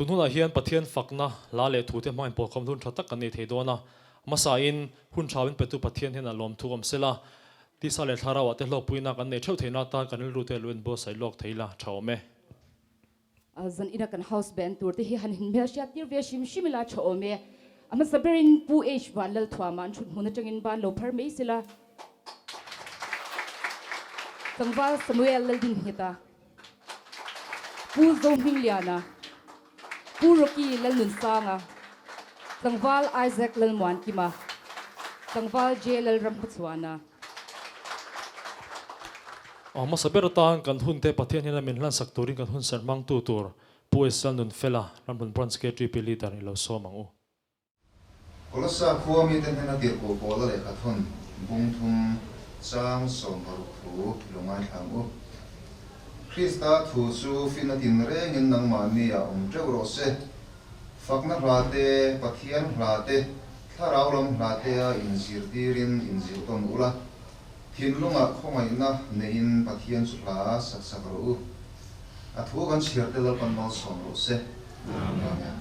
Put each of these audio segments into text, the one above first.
Tun hunah hian Pathian fakna hla leh thute hmangin pawlkhawm hun tha tak kan nei thei dawn a. Hmasain hun tha min petu Pathian hian a lawmthu awm sela, tisa leh thlarauah te hlawkpuina kan nei theuh theihna atan kan rilrute lo inbuatsaih lawk thei ila tha awm e. Zan ina kan house band tur te hi han inhmel hriat tir ve hrim hrim ila tha awm e. A hmasa berin Pu H Vanlalthuama an thut hmun atangin ban lo phar mai sela. Tlangval Samuel Laldinhngheta, Pu Zohmingliana, Pu Rocky Lalnunsanga, Tlangval Isaac Lalmuankima, Tlangval J Lalramhmachhuana. A hmasa ber atan kan hunte Pathian hian a min hlansak turin kan hun serh hmangtu tur Pu Esal Nunfela, Ramhlun Branch KTP Leader i lo sawm ang u. Kolossa khua mite hnena tirhkoh Paula lehkha thawn bung thum chang 60 thu i lo ngaithla ang u. Krista thu chu finna tinrengin nangmahni ah awm teuh rawh se. Fakna hla te, Pathian hla te, Thlarau lam hla te a inzirtirin inzir tawn ula, thinlungah khawngaihna neiin Pathian chu hla sak sak rawh u. A thu kan chhiar te Lalpan malsawm rawh se. Amen.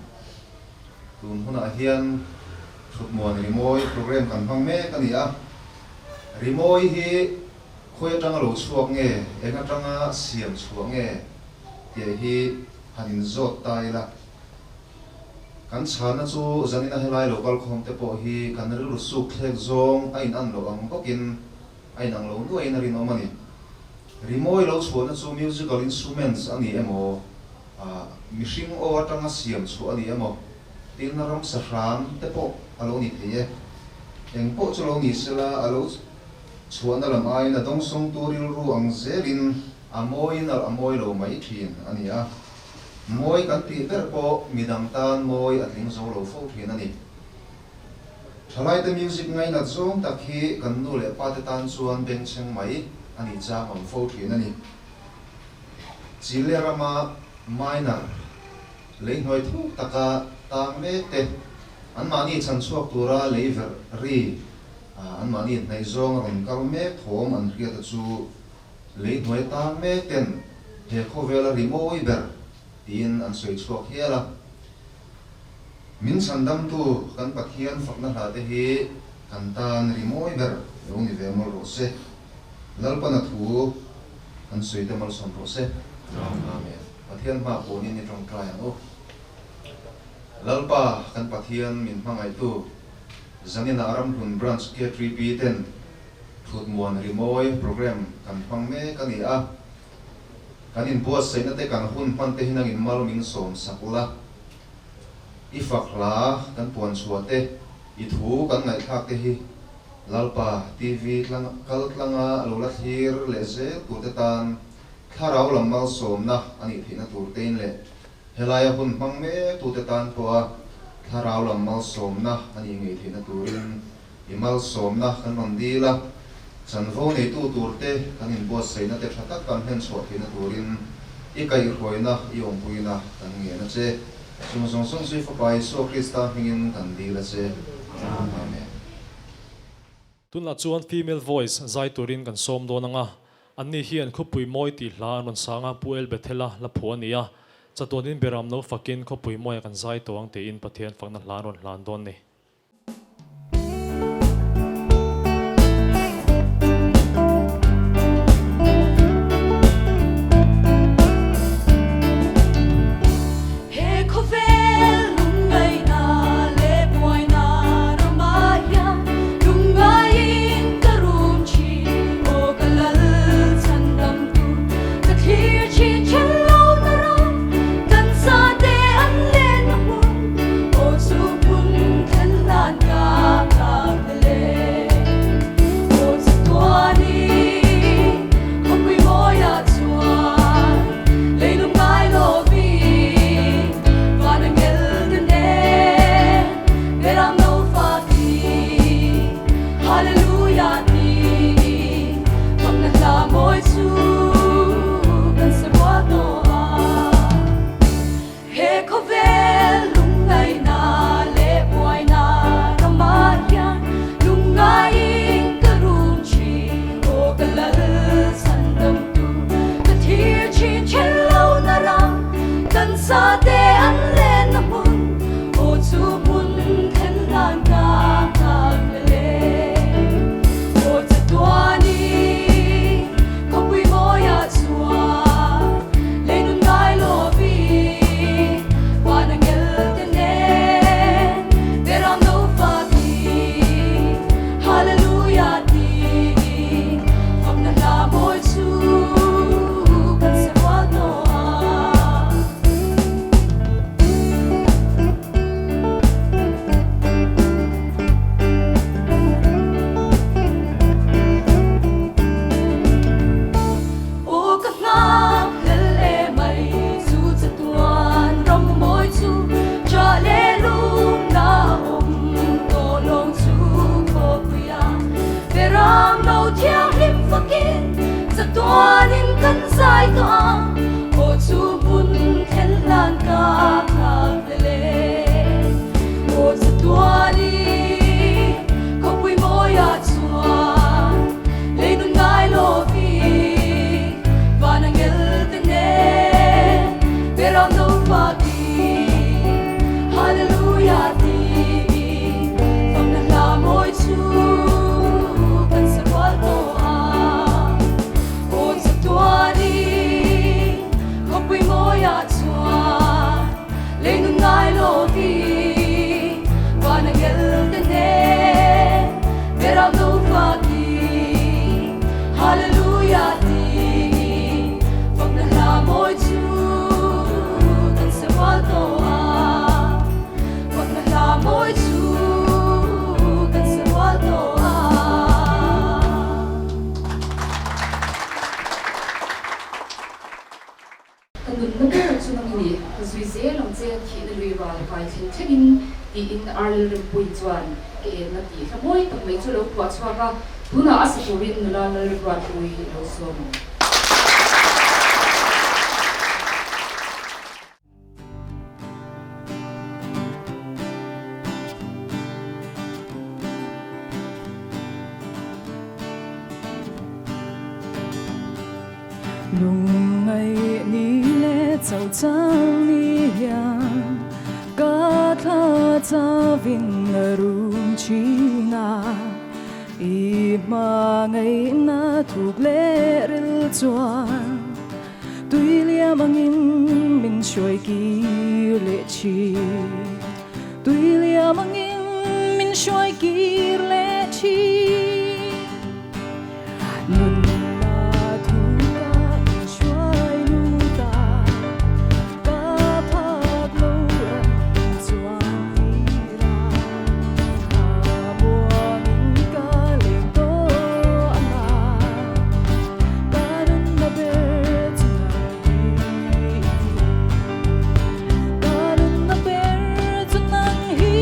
Tun hunah hian Thutmuan Rimawi program kan hmang mek a ni a. Rimawi hi khawi atanga lo chhuak nge, eng atanga siam chhuah nge tih hi han inzawt ta ila. Kan chhanna chu zanina helai lo kalkhawm te pawh hi kan rilru suk thlek zawng a in an loh ang bawkin a inang lo nuaiin a rinawm a ni. Rimawi lo chhuahna chu musical instruments a ni emaw, mihring aw atanga siam chhuah a ni emaw, tin ramsa hram te pawh a lo ni thei e. Eng pawh chu lo ni sela a lo chhuahna lam aiin a dawngsawngtu rilru ang zelin a mawiin a mawi lo mai thin a ni a. Mawi kan tih ber pawh midang tan mawi a tling zo lo fo thin a ni. Thalaite music ngainat zawng tak hi kan nu leh pate tan chuan bengchheng mai a nih chang awm fo thin a ni. Chile rama miner lei hnuai thuk taka tang mek te, anmahni chhanchhuak tura lei verh ri, anmahni hnaih zawng a rawn kal mek thawm an hriata chu Lei hnuai tang mek ten he khawvela ri mawi ber tiin an sawi chhuak hial a. Min chhandamtu kan Pathian fakna hla te hi kan tan ri mawi ber lo ni ve mawlh rawh se. Lalpana thu kan sawi te malsawm rawh se. Amen. Pathian hma pawnin i tawngtai ang u. Lalpa kan Pathian min hmangaihtu Zaninah Ramhlun Branch KTP ten Thutmuan rimawi program kan hmang mek a ni a, kan inbuatsaihna te kan hun hman te hi nangin mal min sawm sak la, i fak hla kan puan chhuah te, i thu kan ngaihthlak te hi Lalpa TV tlang kal tlanga lo la thlir leh zel tur te tan thlarau lam malsawmna a nih theihna tur tein leh helaia hun hmang mek tute tan pawha thlarau lam malsawmna a nih ngei theihna turin I malsawmna kan rawn dil a, chanvo neitu turte kan inbuatsaihna te tha tak kan hlen chhuah theihna turin i kaihhruaina, i awmpuina kan ngen a che. Chung zawng zawng chu i Fapa Isua Krista hmingin kan dil a che. Amen. Tunah chuan female voice zai turin kan sawm dawn ang a, anni hian khawpui mawi tih hla an rawn sang a, Pu El Bethela hla phuah a ni a, chatuanin beram no fakin khawpui mawia kan zai tawh ang tiin Pathian fakna hla an rawn hlan dawn ni. He khawvel lungngaihna leh buaina ramah hian lungngaiin ka rum thin aw ka lal chhandamtu ka thlir thin then lo na ram kan zate an lenna hmun aw chu hmun. kai tawh ang Aw chu hmun thlen hlan ka thlak hlel e Aw chatuani khawpui mawiah chuan lei nun ngai lovi van angel te nen beram no faki Hallelujah tiin famna hla mawi chu kan sa rual tawh a. Aw chatuani khawpui mawiah chuan lei nun ngai lovi van angel te nen beram no faki Hallelujah tiin fakna hla mawi chu kan sa rual tawh a. Fakna hla mawi chu kan sa rual tawh a. Ka nunna ber chu nang i ni, ka zui zel ang che, thihna lui ral kai thleng thlengin, tiin Arlel Rimpuii chuan ka enna tih hla mawi tak mai chu a lo phuah chhuak a, tunah a sa turin nula Lalruatpuii a lo sawm ang. Lungngaih ni leh chauh chang ni hian ka thla chavin a rum thin a, i hmangaihna thuk leh ril chuan tui liam angin min hruai kir leh thin, tui liam angin min hruai kir leh thin. Nunna thu ka inhruai lut a, ka phak lo ram in chuang tir a, ka muangin ka leng tawh ang a, ka nunna ber chu nang hi i ni, ka nunna ber chu nang hi.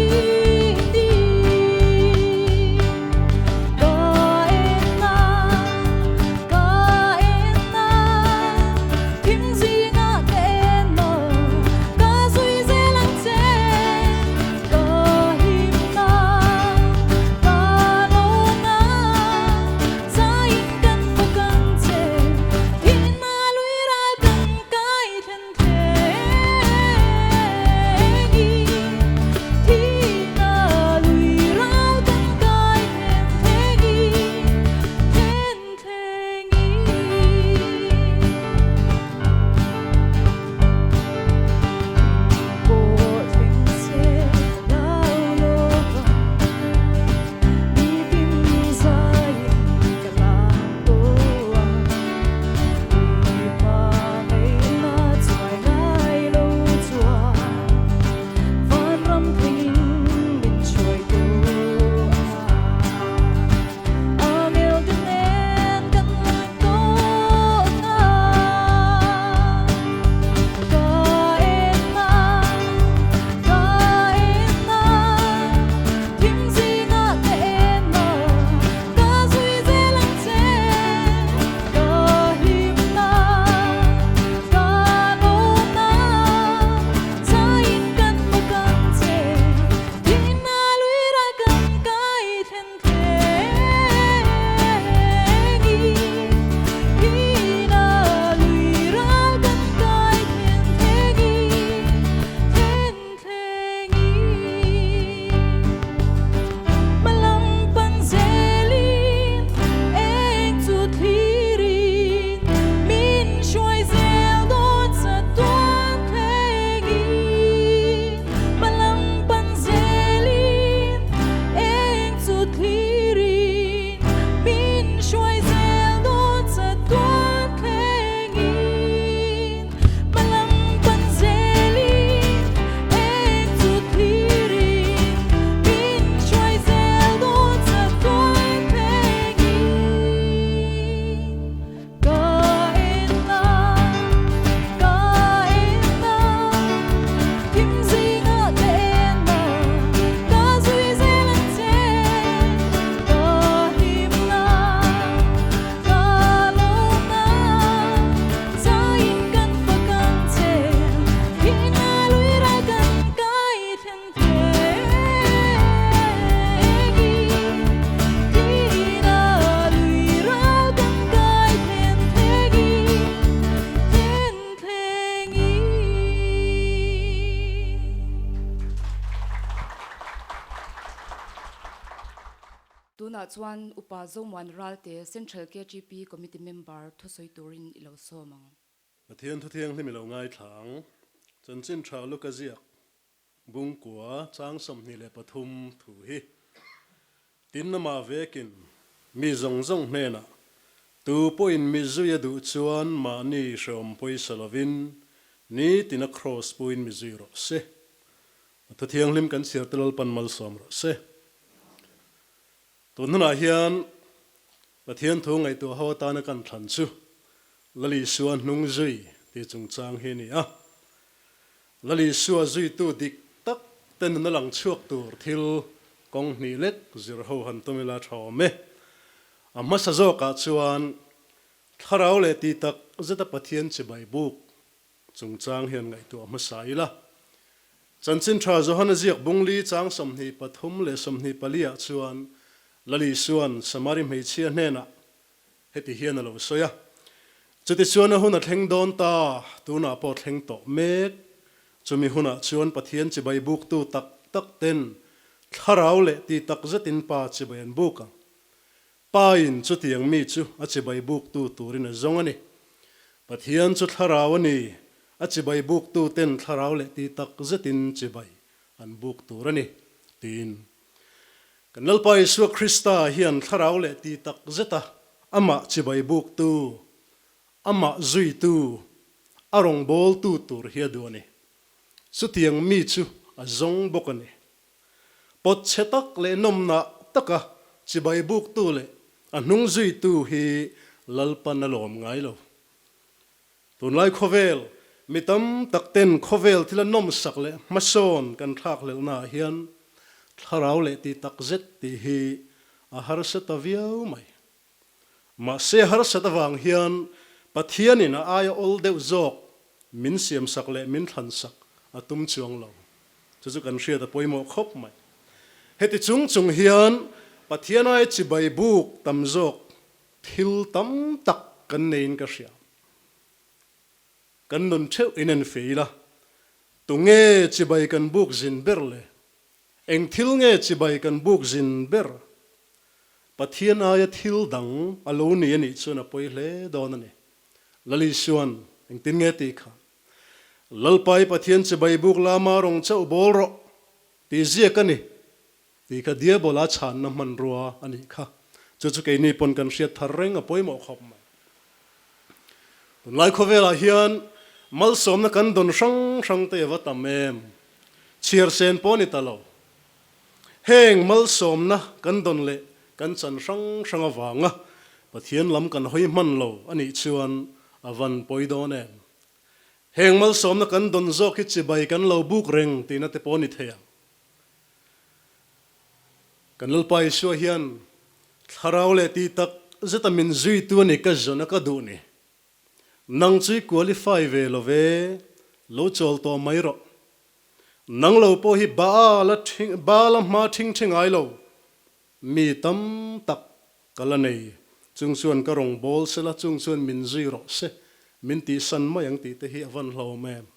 Tunah chuan Upa Zomuan Ralte, Central KTP Committee Member thusawi turin i lo sawm ang. Pathian Thuthianghlim i lo ngaithla ang. Chanchin tha Luka ziak Bungkua chang 23 thu hi tin amah vekin mi zawng zawng hnenah tu pawhin mi zui a duh chuan mahni hreawm pawisa lovin nitina kraws puin mi zui rawh se. A thuthianghlim kan chhiar te Lalpan malsawm rawh se. Tun hunah hian Pathian thu ngaihtuah ho atana kan thlan chu Lal Isua hnung zui tih chungchang hi a ni a. Lal Isua zuitu dik tak te nuna lang chhuak tur thil kawng hnih lek zir ho han tum ila tha awm e. A hmasa zawkah chuan Thlarau leh tih tak zeta Pathian chibai buk Chungchang hian ngaihtuah hmasa ila. Chanchin tha Johana ziak bungli chang 23 leh 24 ah chuan Lal Isua'n Samari hmeichhia hnenah heti hian a lo sawi a, Chutichuan a hun a thleng dawn ta, tunah pawh thleng tawh mek. Chumi hunah chuan Pathian chibai buktu tak tak ten thlarau leh ti tak zetin Pa chibai an buk ang. Pain chutiang mi chu a chibai buktu turin a zawng a ni. Pathian chu thlarau a ni, a chibai buktu ten thlarau leh ti tak zetin chibai an buk tur a ni, tiin. Kan Lalpa Isua Krista hian thlarau leh ti tak zeta amah chibai buktu, amah zuitu, a rawngbawltu tur hi a duh a ni. Chutiang mi chu a zawng bawk a ni. Pawt chhe tak leh nawmnah taka chibai buktu leh a hnung zuitu hi Lalpan a lawm ngai lo. Tunlai khawvel mi tam tak ten khawvel thila nawmsak leh hmasawn kan thlakhlelhnaah hian thlarau leh ti tak zet tih hi a harsa ta viau mai. Mahse harsat avang hian Pathianin a aia awl deuh zawk min siamsak leh min thlansak a tum chuang lo. Chu chu kan hriat a pawimawh khawp mai. Heti chung chung hian Pathian aia chibai buk tam zawk thil tam tak kan neiin ka hria. Kan nun theuh in en fei ila, tunge chibai kan buk zin ber le? Eng thil nge chibai kan buk zin ber? Pathian aia thil dang a lo ni a nih chuan a pawi hle dawn a ni. Lal Isua'n engtin nge tih kha? Lalpai Pathian chibai buk lama rawng chauh bawl rawh tih ziak a ni tih kha Diabola chhanna hmanrua a nih kha. Chu chu keini pawn kan hriat thar reng a pawimawh khawp mai. Tunlai khawvelah hian malsawmna kan dawn hrang hrang te a va tam em? Chhiar sen pawh a ni ta lo. Heng malsawmna kan dawn leh kan chan hrang hrang avanga Pathian lam kan hawi hman lo a nih chuan a van pawi dawn em? Heng malsawmna kan dawn zawk hi chibai kan lo buk reng tihna te pawh a ni thei ang. Kan Lalpa Isua hian thlarau leh tih tak zeta min zuitu a ni ka zawn a ka duh ni. Nang chu i qualify ve lo ve, lo chawl tawh mai rawh. Nang lo pawh hi Baal a ṭhing, Baal a hma ṭhing ṭhi ngai lo. Mi tam tak ka la nei. Chung chuan ka rawn bawl sela, chung chuan min zui rawh se, min tihsan mai ang tih te hi a van hlauhawm em.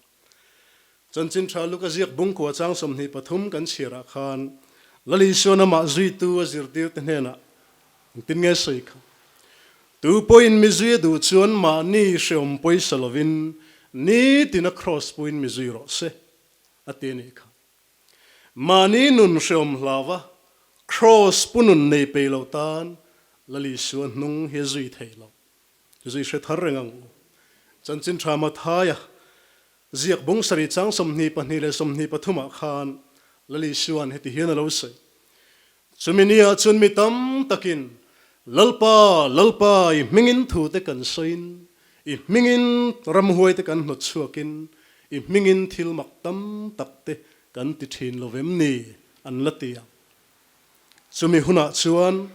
Chanchin tha Luka ziak bungkua chang 23 kan chhiarah khan Lal Isuan amah zuitu a zirtirte hnenah engtin nge sawi kha? Tu pawhin mi zui a duh chuan mahni hreawm pawisa lovin nitin a kraws puin mi zui rawh se a ti a nih kha. Mahni nun hreawm hlauva kraws pu nun nei pei lo tan Lal Isua hnung hi a zui thei lo. Zui hre thar reng ang u. Chanchin tha Mathaia ziak bung sarih chang 22 leh 23 ah khan Lal Isua'n heti hian a lo sawi, Chumi niah chuan mi tam takin, Lalpa, Lalpa, i hmingin thute kan sawiin, i hmingin ramhuaite kan hnawt chhuakin, i hmingin thil mak tam takte kan ti thin lo vem ni? an la ti ang. Chumi hunah chuan,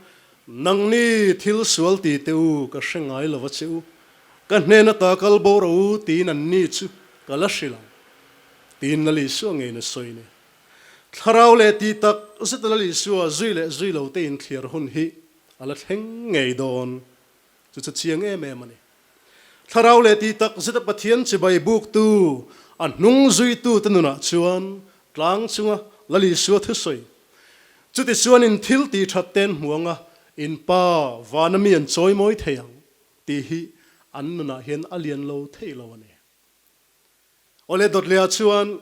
Nangni thil sual ti teh u, ka hre ngai lo va che u, ka hnen ata kal bo rawh u, tiin anni chu ka la hrilh ang, tiin Lal Isua ngeiin a sawi ni. Thlarau leh ti tak zeta Lal Isua zui leh zui lo te inthliar hun hi a la thleng ngei dawn. Chu chu chiang em em a ni. Thlarau leh ti tak zeta Pathian chibai buktu, a hnung zuitute nunah chuan tlang chunga Lal Isua thusawi. Chutichuanin thil ti that ten hmuanga. In Pa vana mi an chawimawi thei ang tih hi an nunah hian a lian lo thei lo a ni. Awle dawtliah chuan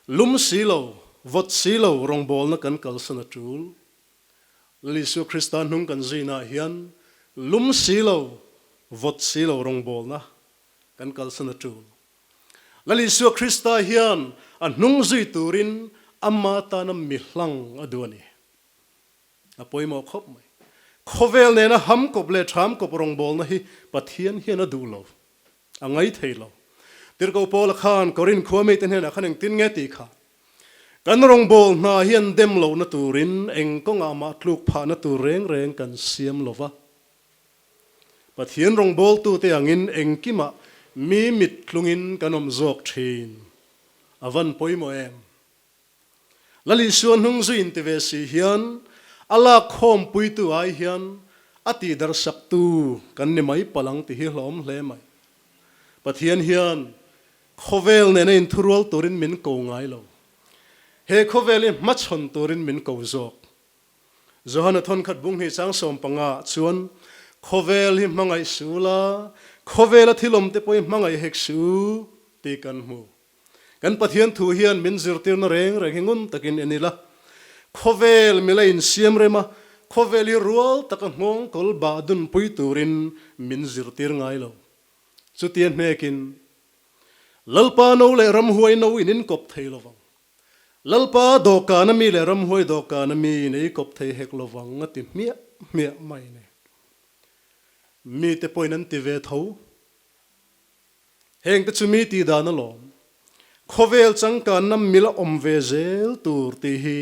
lum si lo, vawt si lo rawngbawlna kan kalsan a tul. Lal Isua Krista hnung kan zuinaah hian lum si lo, vawt si lo rawngbawlna kan kalsan a tul. Lal Isua Krista hian a hnung zui turin ama tana mi hlang a duh a ni. A pawimawh khawp mai. Khawvel nena ham kawp leh tham kawp rawngbawlna hi Pathian hian a duh lo. A ngai thei lo. Tirhkoh Paula khan Korinth khua mite hnenah khan engtin nge tih kha? Kan rawngbâwl hna hian dem lohna turin eng kawngah mah tluk phahna tur reng reng kan siam lo va. Pathian rawngbâwltute angin engkimah mi mit tlungin kan awm zawk ṭhin. A van pawimawh em? Lal Isua hnung zui inti ve si hian a lak khawmpuitu ai hian a tihdarsaktu kan ni mai palh ang ti hi hlawm hle mai. Pathian hian khawvel nena inthurual turin min ko ngai lo. He khawvel hi hmachhawn turin min ko zawk. Johana thawnkhat bung hnih chang 15 ah chuan khawvel hi hmangaih su la, khawvela thil awmte pawh hi hmangaih hek su tih kan hmu. Kan Pathian thu hian min zirtirna reng reng hi ngun takin en ila, khawvel mila insiam rem a, khawvel hi rual taka nghawng kawl bah dunpui turin min zirtir ngai lo. Chutia hnekin, Lalpa no leh ramhuai no in inkawp thei lovang. Lalpa dawhkan a mi leh ramhuai dawhkan a mi in ei kawp thei hek lovang a ti hmiah hmiah mai a ni. Mite pawhin an ti ve tho. Heng te chu mi tih dan alawm. Khawvel changkanna mil a awm ve zel tur tih hi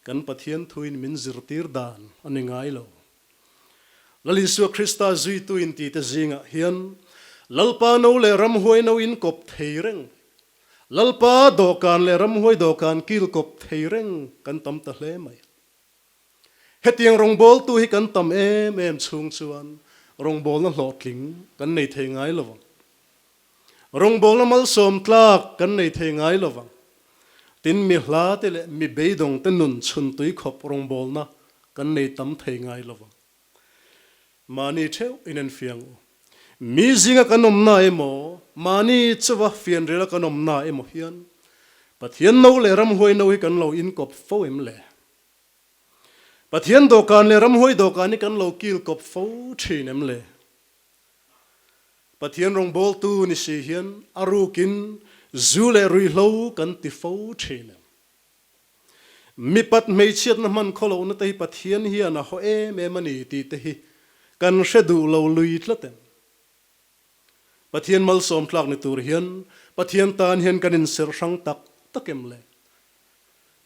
kan Pathian thuin min zirtir dan a ni ngai lo. Lal Isua Krista zuitu inti te zingah hian Lalpa no leh ramhuai no in kawp thei reng, Lalpa dawhkan leh ramhuai dawhkan kil kawp thei reng kan tam ta hle mai. Hetiang rawngbawltu hi kan tam em em chhung chuan rawngbawlna hlawhtling kan nei thei ngai lo vang. Rawngbawlna malsawm tlak kan nei thei ngai lo vang. Tin, mi hla te leh mi beidawng te nun chhun tui khawp rawngbawlna kan nei tam thei ngai lo vang. Mahni theuh in en fiang u. Mi zinga kan awmna emaw, mahni chauha fianriala kan awmna emaw hian Pathian no leh ramhuai no hi kan lo inkawp fo em le? Pathian dawhkan leh ramhuai dawhkan hi kan lo kil kawp fo thin em le? Pathian rawngbawltu ni si hian a rukin zu leh ruihhlo kan ti fo thin em? Mipat hmeichhiatna hman khaw lohna te hi Pathian hian a haw em em a ni tih te hi kan hre duh lo lui tlat em? Pathian malsawm tlak ni tur hian Pathian tan hian kan inserh hrang tak tak em le?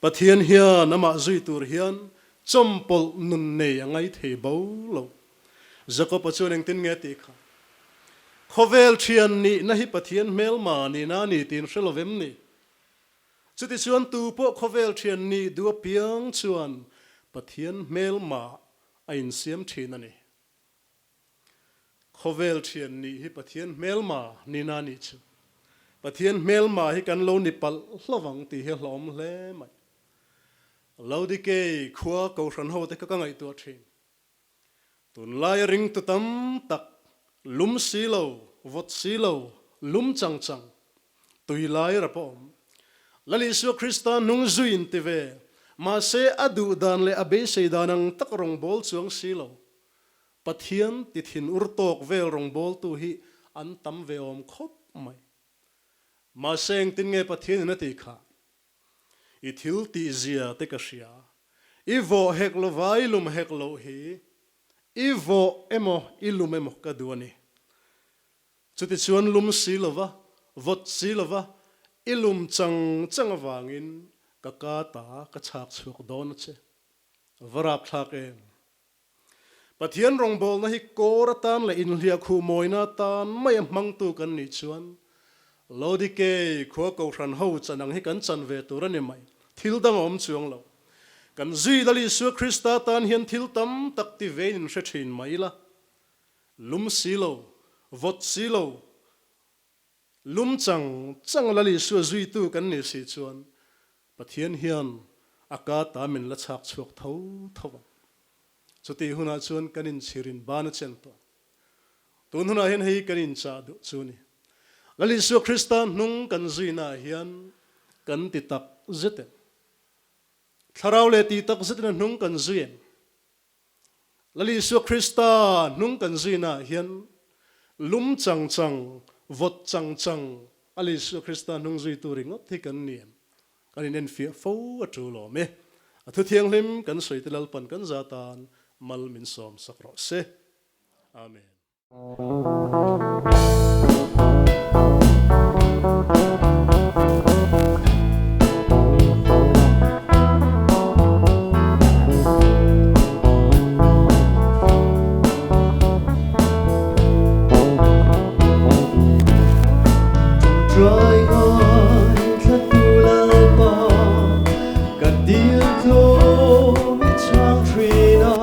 Pathian hian amah zui tur hian chawmpawlh nun nei a ngai thei bo lo. Jakob-a chuan engtin nge tih kha? Khawvel thian nihna hi Pathian hmelma nihna a ni tiin hre lovem ni? Chutichuan tu pawh khawvel thian nih duh apiang chuan Pathian hmelma a insiam thin a ni. Khawvel thian nih hi Pathian hmelma nina nih chu. Pathian hmelma hi kan lo ni palh hlovang tih hi a hlawm hle mai. Laodikei khua Kohhran ho te kha ka ngaihtuah thin. Tunlaia ringtu tam tak lum si lo, vawt si lo, lum chang chang, tui lai rap a awm. Lal Isua Krista hnung zui in ti ve, mahse a duh dan leh a beisei dan ang tak rawngbâwl chuang si lo. Pathian ti thin ur tawk vel rawngbawltu hi an tam ve awm khawp mai. Mahse engtin nge Pathian in a tih kha? I thil tih zia te ka hria. I vawh hek lova i lum hek loh hi i vawh emaw i lum emaw ka duh a ni. Chutichuan lum si lova, vawt si lova i lum chang chang avangin ka ka ta ka chhak chhuak dawn a che. Va rapthlak em? Pathian rawngbawlna hi kawr atan leh inhliahkhuh mawina atan mai a hmangtu kan nih chuan Laodikei khua Kohhran ho chan ang hi kan chan ve tur a ni mai. Thil dang a awm chuang lo. Kan zui Lal Isua Krista tan hian thil tam tak ti vein in hre thin mai ila. Lum si lo, vawt si lo, lum chang chang Lal Isua zuitu kan nih si chuan Pathian hian a ka ta min la chhak chhuak tho tho ang. Chutih hunah chuan kan inchhirin ban a chen tawh. Tun hunah hian hei kan inchah duh chu a ni. Lal Isua Krista hnung kan zuinaah hian kan ti tak zet em? Thlarau leh ti tak zetin a hnung kan zui em? Lal Isua Krista hnung kan zuinaah hian lum chang chang, vawt chang chang a Lal Isua Krista hnung zuitu ringawt hi kan ni em? Kan inenfiah fo a tul awm e. A thu thianghlim kan sawite Lalpan kan za tan mal min sawm sak rawh se. Amen. Ṭawngṭai ngaithla tu Lalpa, ka dil tlawm i chhang ṭhin a,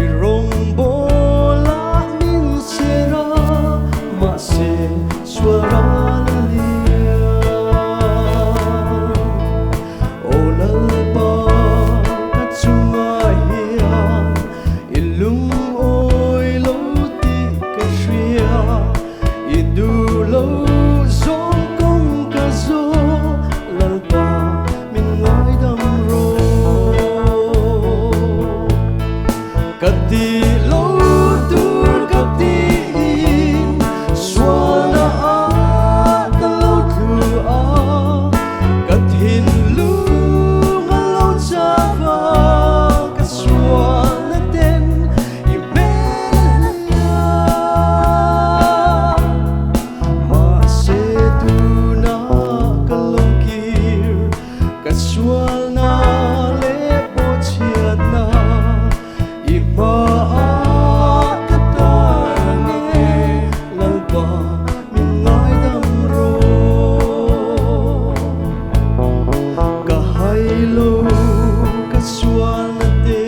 i rawngbawlah min ser a, mahse sual ral a liam. Aw Lalpa, ka chungah hian i lungawi lo tih ka hria. I duh lo zawng kawng ka zawh Lalpa min ngaidam rawh. Ka ti lo tur ka tiin sualna ah ka lo tlu a, ka thinlung a lo chak a, ka sualna ten I hmel a mahse tuna ka lo kir ka sualna leh pawhchhiatna i hmaah ka tan e Lalpa min ngaidam rawh. Ka hai lo ka sualna te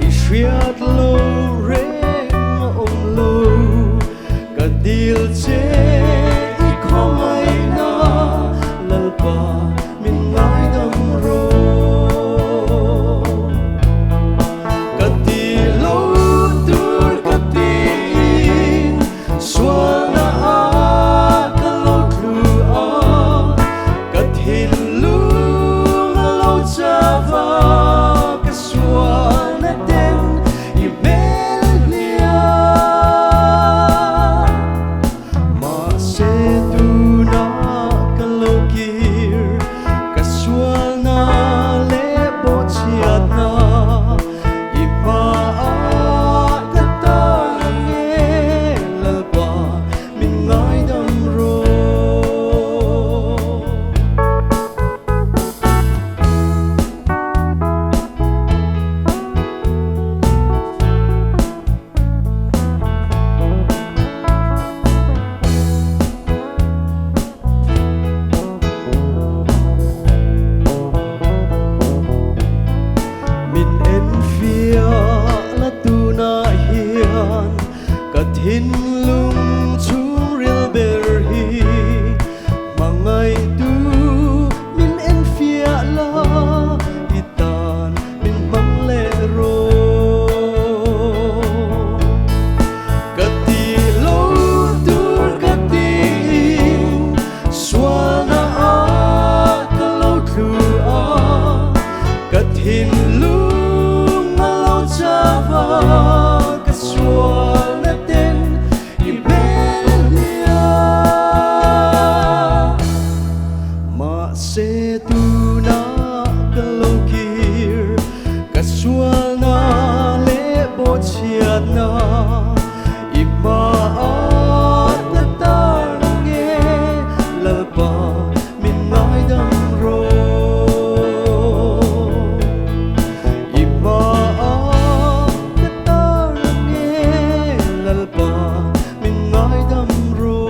I hriat lo reng a awm lo, ka dil che i khawngaihna Lalpa min ngaidam rawh. Ka ti lo tur ka tiin sualna ah ka lo tlu a, Ka thinlung a lo chau a, ka sualna ten i hmel hlia. Mahse tunah ka lo kir, ka sualna leh bawhchhiatna i hmaah ka tar ang e Lalpa. Min ngaidam rawh. Min enfiah la tunah hian Ka thinlung chhungril ber hi hmangaihtu min enfiah la, i tan min hmang leh rawh. Ka ti lo tur ka tiin sualna ah ka lo tlu a, Ka thinlung a lo chau a, ka sualna ten i hmel hlia. Mahse tunah ka lo kir, ka sualna leh bawhchhiatna i hmaah ka tar nge Lalpa. Min ngaidam rawh. I hmaah ka tar ang e Lalpa min ngaidam rawh.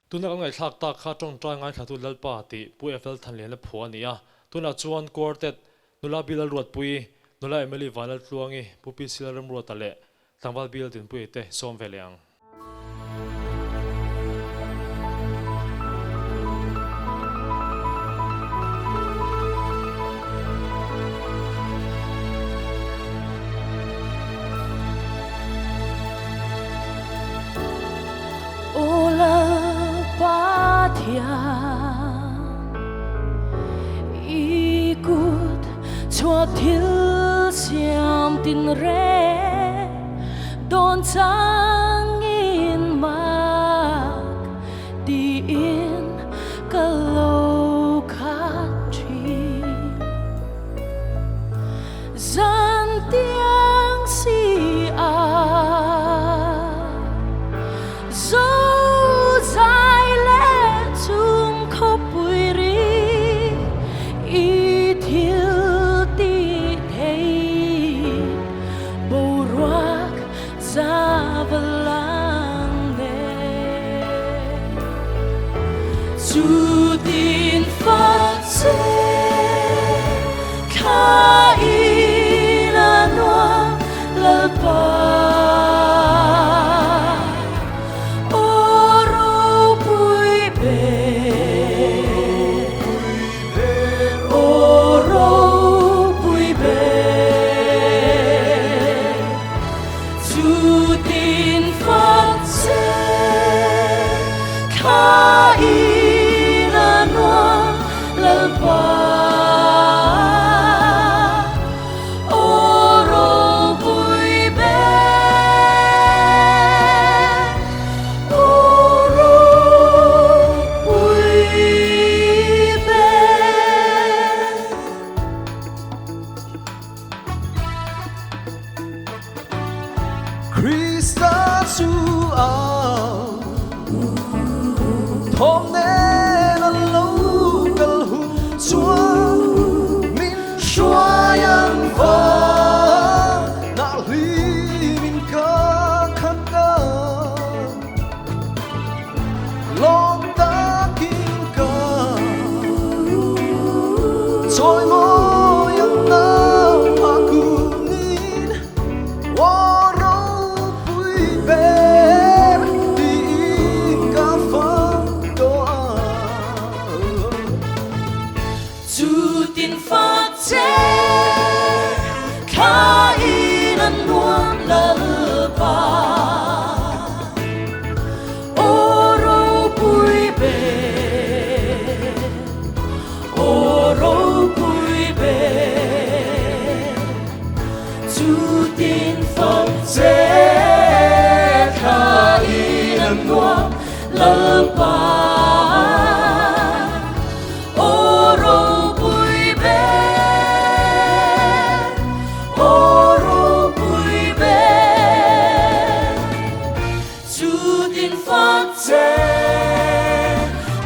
Tuna kan ngaihthlak tak kha tawngtai ngaithlatu Lalpa tih Pu FL Thanliana phuah a ni a. Tunah chuan Quartet, Nula Bilal Ruatpuii, Nula Emily Vanlaltluangi, Pu PC Lalremruata leh Tlangval Bill Dinpuia te sawm ve leh ang. Aw Lalpa Thian, i kut chhuah thil siam tinreng dawn changin mak tiin ka lo khat thin. Zan tiang si a zo zai leh chung khawpui ri i thil ti thei boruak za va lang nen. Chutin fak che thla in a nuam Lalpa. Aw ropui ber, aw ropui ber. Chutin fak che thla in a nuam Lalpa. Aw ropui ber, aw ropui ber. Krista chu au thawm nen a lo kal hun chuan min hruai ang va nah hlim in ka khat a lawm takin ka chawi mawi ang nau a kunin aw ropui ber tiin ka fang tawh a. Chutin fak che thla in an nuam Lalpa. Aw ropui ber, aw ropui ber. Chutin fak che thla in an nuam Lalpa. Aw ropui ber, aw ropui ber. Chutin fak che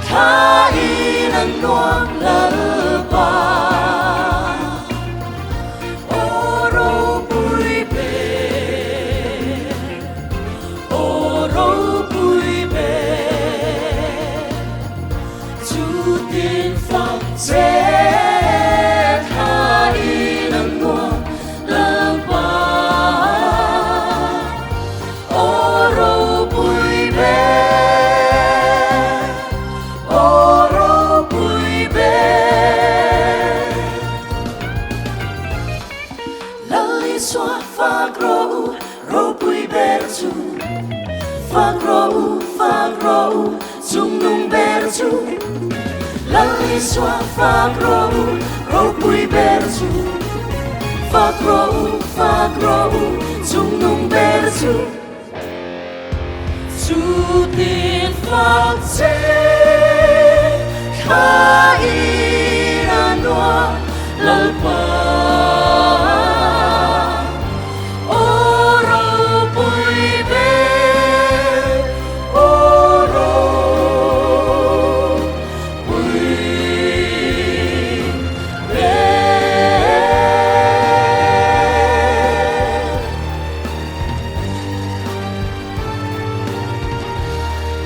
thla in an nuam Lalpa. Aw ropui ber, aw ropui ber. Chutin fak che thla in an nuam Lalpa. Aw ropui ber, aw ropui ber. Lal Isua fak rawh u, ropui ber chu. Fak rawh u, fak rawh u, chungnung ber chu. Lal Isua fak rawh u, ropui ber chu. Fak rawh u, fak rawh u, chungnung ber chu. Chutin fak che thla in a nuam Lalpa. Aw ropui ber, aw ropui ber.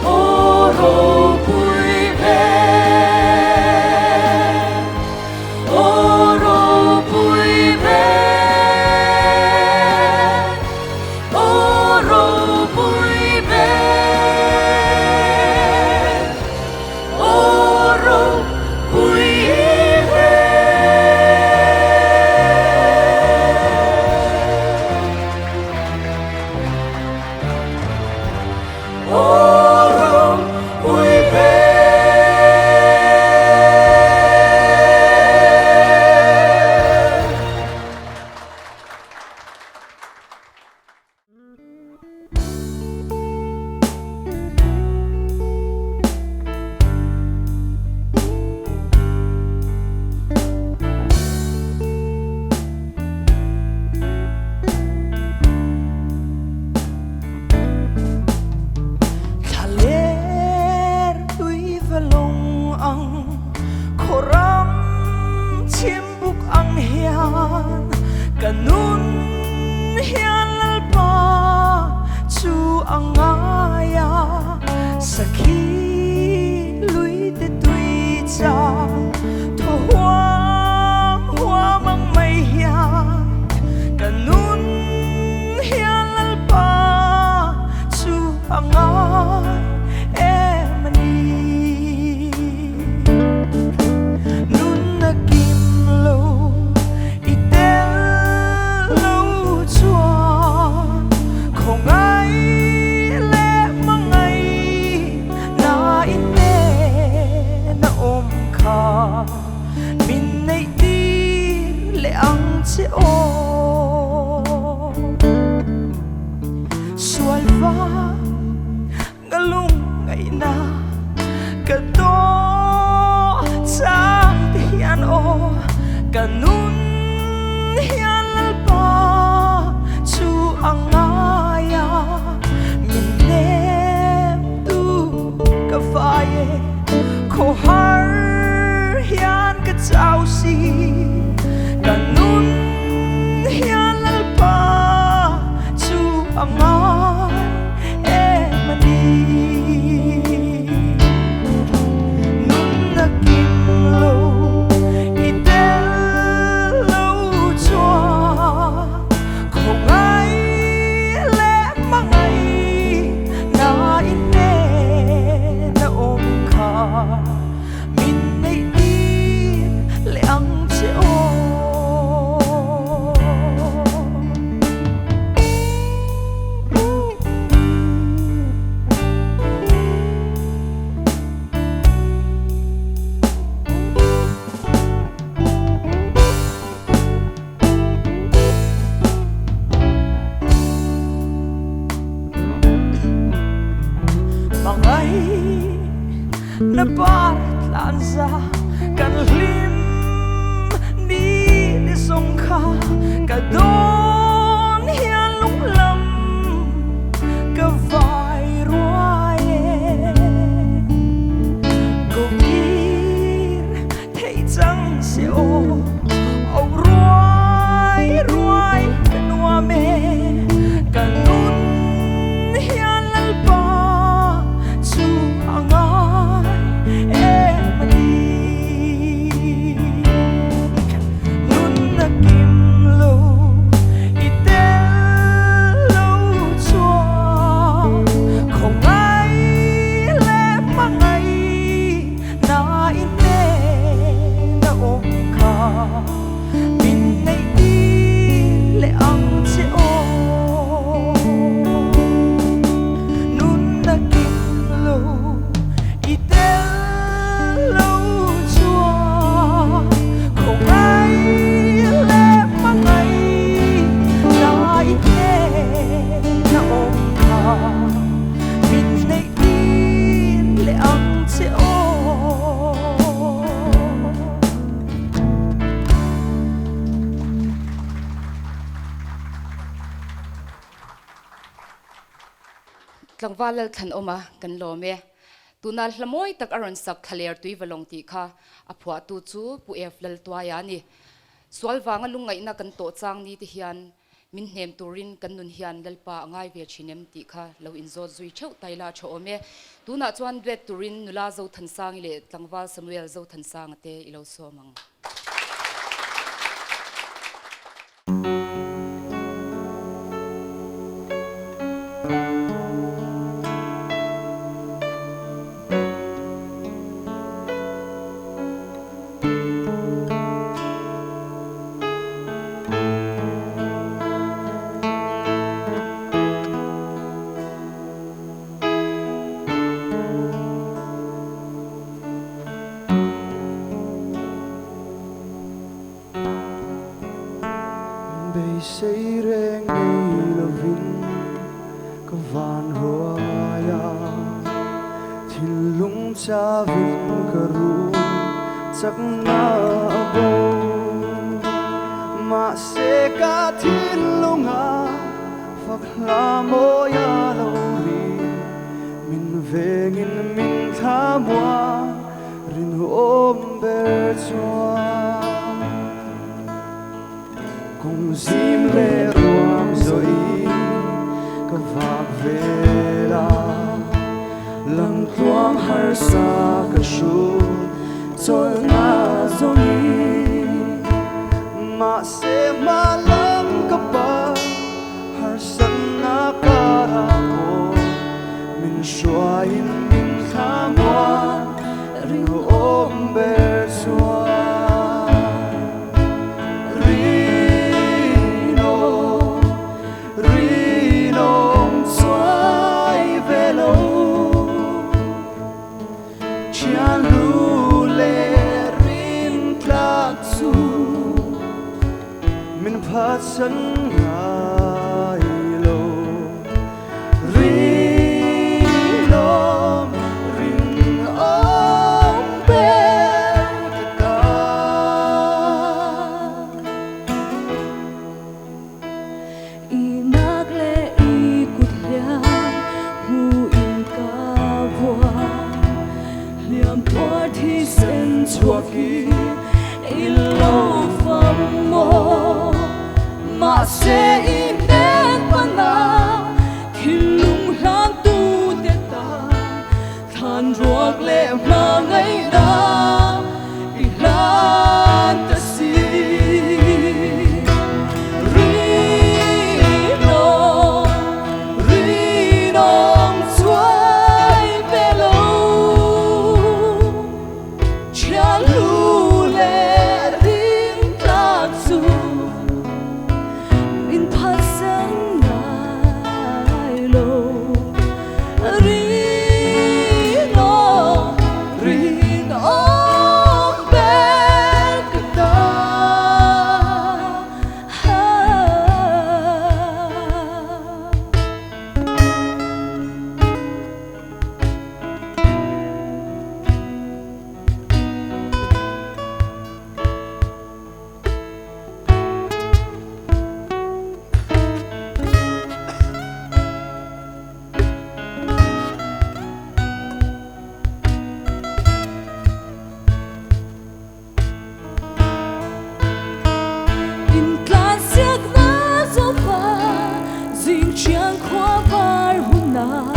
Aw ropui ber, aw ropui. Ka nun hian Lalpa chu a ngai a, sakhi lui te tui chang thaw huam huam ang mai hian ka nun hian Lalpa chu a ngai em a ni. Nunna kim lo i tel lo chuan khawngaih leh hmangaih na in nen a awm kha min neih tir leh ang che aw. Sual vang Ka lungngaihna ka daw chang te hian aw ka nun hian Lalpa chu a ngai a, min hnem tu ka vai e, khawhar hian ka chau si, ka nun hian Lalpa chu a ngai em a ni. Nunna kim lo i tel lo chuan khawngaih leh hmangaih na in nen a awm kha min neih tir leh ang che aw. Hmangaih na par tlan za kan hlim ni te zawng kha ka dawn hian lunglam ka vai ruai e. Ko kir theih chang se aw, au ruai ruai ka nuam e, ka nun hian Lalpa chu a ngai em a ni. Nunna kim lo i tel lo chuan khawngaih leh hmangaih na i hnena awm kha min neih tir leh ang che aw. Nunna kim lo i tel lo chuan khawngaih leh hmangaih na i hnena awm kha min neih tir leh ang che aw. Tlangval Lalthlanawma kan lawm e. Tuna hla mawi tak a rawn sak Thlaler Tuivalawng tih kha a phuahtu chu Pu Ef Laltuaia a ni. Sual vanga lungngaihna kan tawh chang ni te hian min hnem turin kan nun hian Lalpa a ngai ve thin em tih kha lo inzawt zui theuh tai la a tha awm e. Tunah chuan duet turin nula Zothansangi leh tlangval Samuel Zothansanga te i lo sawm ang. Beisei reng nei lovin ka van ruai a, thinlung chavin ka rum chakna a bo. Mahse ka thinlunga fak hla mawi a lo ri, min vengin min thlamuan rinawm ber chuan. Kawng zim leh ruam zawhin ka vak vel a, lam tluang harsa ka hrut chawlhna zawngin. Mahse hma lam ka pan harsatna karah pawh min hruaiin min thlamuan rinawm ber chuan. Rinawm, rinawm chuai ve lo. Thian lu leh rin tlak chu min phatsan ngai lo. Rinawm, rinawm ber ka ta. I nak leh i kut hliam hmuhin ka vua, hliam tuar thisen chhuakin i lo fam maw? Mahse i hnen pana thinlung hlangtute tan thlan ruak leh hmangaihna i hlan ta si. Rinawm, rinawm chuai ve lo. Thian lu leh ring tlak chu min phatsan ngai lo. Rinawm, rinawm ber ka ta. Intlansiakna zo pa zing chiang khua var hunah.